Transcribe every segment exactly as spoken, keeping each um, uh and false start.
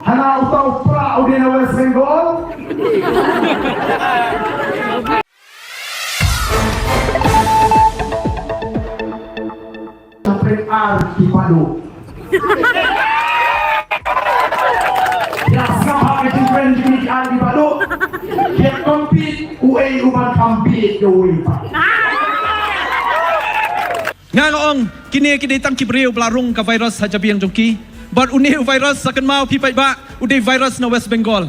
Hana uta u Prah u dei na West Bengal. Pyrshah ar ki paduh. Ïa sngap ha ki jingkren jong ki ar ki paduh. Ïa compete uei uban compete ïa uei pat. Nga nga ong, kine ki dei tang ki briew ba la rung ka virus ha jabieng jong ki. Bad une u virus sa kynmaw phi paidbah, u dei virus na West Bengal.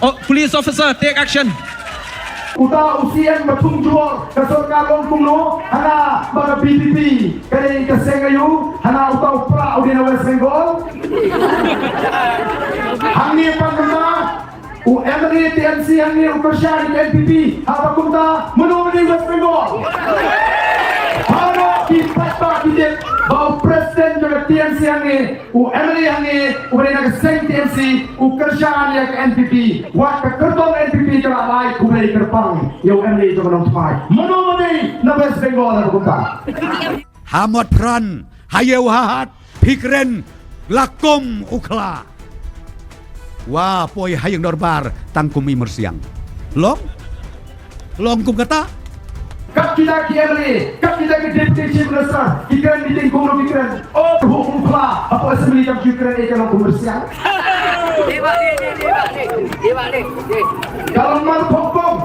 Oh, police officer, take action. Uta u C M ba thung jubor ka sorkar long kumno, hana ba ka B P P ka dei ka seng aïu, hana uta u Prah u dei na West Bengal. Hangne pat mynta u M L A T M C hangne u kyrshan ïa ka N P P, haba kumta mano ba dei West Bengal? Hana ki paidbah ki tip ba u president jong ka T M C hangne, u M L A hangne, u ba dei na ka seng T M C, u kyrshan ïa ka N P P. Wat ka kyrtong N P P ka la lai, u ba dei kyrpang ïa u M L A jong ka Nongthymmai. Mano ba dei na West Bengal haba kumta? Ha Motphran, ha Ïew ha Hat, phi kren la kum u khla. Wa poi ha ïing dorbar tang kum i myrsiang. Long? Long kum kata? Kat kita ki M L A, kat kita ki Deputy Chief Minister, ki kren meeting kumno ki kren. Oh, hu u khla, hapoh assembly kam ki kren, eh, ka long kum myrsiang. Ka long mar pong pong.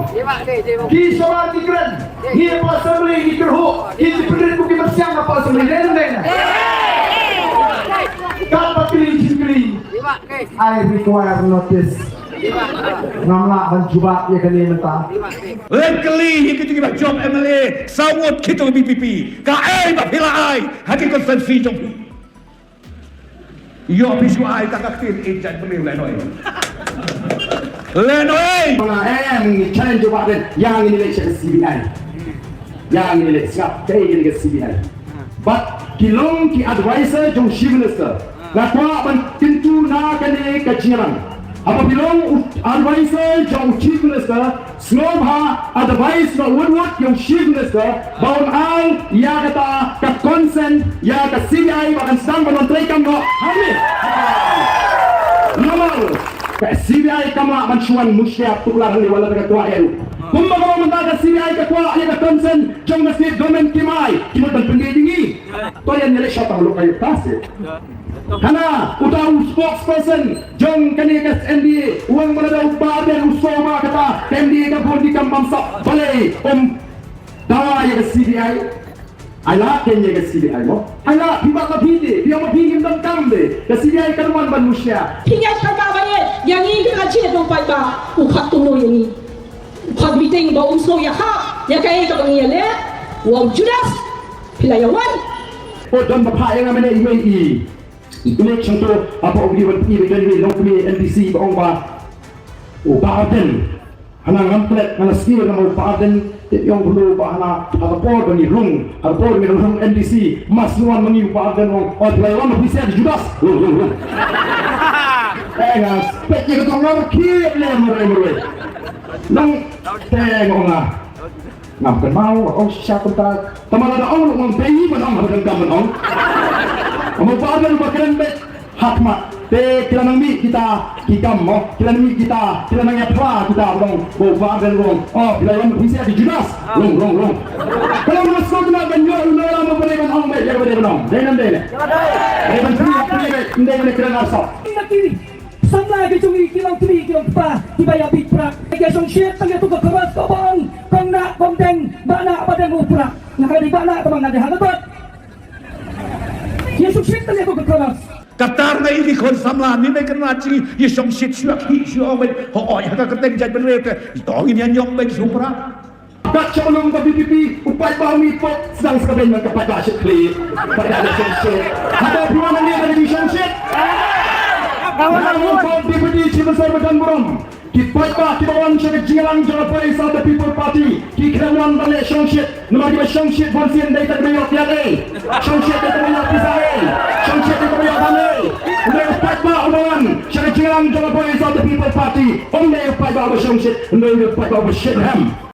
Ki shamar ki kren. Ngi hapoh assembly ngi kyrhuh, ngi pynrit kum ki myrsiang hapoh assembly. Dei ne em dei? Kat ba kylli jingkylli. I require notice. Ngam lah ban jubab ïa kane mynta. Leit kylli ïa kito kiba jop M L A saw ngut kito B P P. Kaei ba phi la ai ha ki constituency jong phi? Ïoh phi shu ai tang ka ktien, eh, jait bynriew, lehnohei. Lehnohei. Nga em ngi challenge u Bah Ardent, ïa ngin leit sha ka C B I. Ïa ngin leit sngap kaei kane ka C B I. Bad ki long ki advisor jong Chief Minister. Nga kwah ban kyntu na kane ka jingïalang. Haba phi long u advisor jong u Chief Minister, sngewbha advice noh wut wut ïa u Chief Minister ba un ai ïa kata ka consent ïa ka C B I ba kan sdang ban wan treikam noh hangne. Namar ka C B I kam lah ban shu wan mushlia tuklar hangne wat la ka kwah ïa u. Kumba ka long mynta ka C B I ka kwah ïa ka consent jong ka state government, kim ai, ki mut ban pyndie ïa ngi. To ïa ngi leit shah tang lok ka ïa ka state. Hana uta u spokesperson jong kane ka M D A u ong ba lada u Bah Ardent u sngewbha kata ka M D A ka bun ki kam bamsap, balei um dawa ïa ka C B I? Ai lad kein ïa ka C B I mo. Ai lad, phi bat ma phi te, phi ong ma phi ngim donkam te. Ka C B I kan wan ban mushlia. Phi ngeit kata ba ïa ngi ki la jied nong paidbah, u khot kumno ïa ngi? U khot meeting ba um sngew ïahap ïa kaei kaba ngi ïaleh. U ong Judas, phi la ïa wan. Ko don ba phah ïa nga mynne i mei i. Ine shong to, apa u wan pynïaid ba don i mei longkmie N D C ba ong ba u Bah Ardent. Hana ngam klet, hana sngewthuh namar u Bah Ardent te ong bulu ba hana ha ka por ba ngi rung, ha ka por ba ngi rung N D C, mas ngi wan ma ngi u Bah Ardent ong, oh, phi la wan ma phi sha Judas. Rung, rung, rung. Eh, nga peit ïa ka tong ngar khie lem marwei marwei. Nang te nga ong nga. Ngam kynmaw, ong shisha kumta. Tangba lada ong ruh ngam peit ban ong, haba khamtam ban ong. Amo ba ban ba kren beit ha khmat. Te ki la nang mih kita ki kam mo, ki la nang mih kita, ki la nang ïa phla kita ban ong. Ba u Bah Ardent u ong, oh, phi la wan phi sha ki Judas. Rung, rung, rung. Ka long ruh sngewtynnat ban ïoh u Noah mo ba dei ban ong beit ïa kaba dei ban ong. Dei ne ym dei ne? Dei ban pynïaid, pynïaid beit, ym dei ban kren arsap. Samla ki jong ngi ki long kmie ki long kpa kiba ïa bit prah. Ki shongshit tang ïa tu ka chorus ka bang, kong nah kong deng, bah nah bah deng u prah. Nga ka dei bah nah ka bang nga dei ha ka dot. Ïa shongshit tang ïa tu ka chorus. Katar na ini khon samla ni me kena chi ïa shongshit shuwa ki shuwa wen. Ho oi ha ka kyrteng jait bynriew te. Ito ngin ïa nyong beit shu prah. Kat sha ba long ka V P P, u paidbah u mih pop, sdang sa ka beiñ man ka paidbah shit khlieh. Paidbah da shongshit. Haba phi wan hangne ka dei shongshit. Nga ong ko Deputy Chief Minister ba don burom. Ki paidbah kiba wan sha ka jingïalang jong ka Voice of the People Party, ki khlem wan ban leh shongshit. Namar kiba shongshit bun sien dei tang ba ïoh pdiang ei. Shongshit dei tang ba ïoh pisa ei. Shongshit dei tang ba ïoh ban ei. Hynrei u paidbah uba wan sha ka jingïalang jong ka Voice of the People Party, um dei u paidbah uba shongshit, hynrei u dei u paidbah uba shit hem.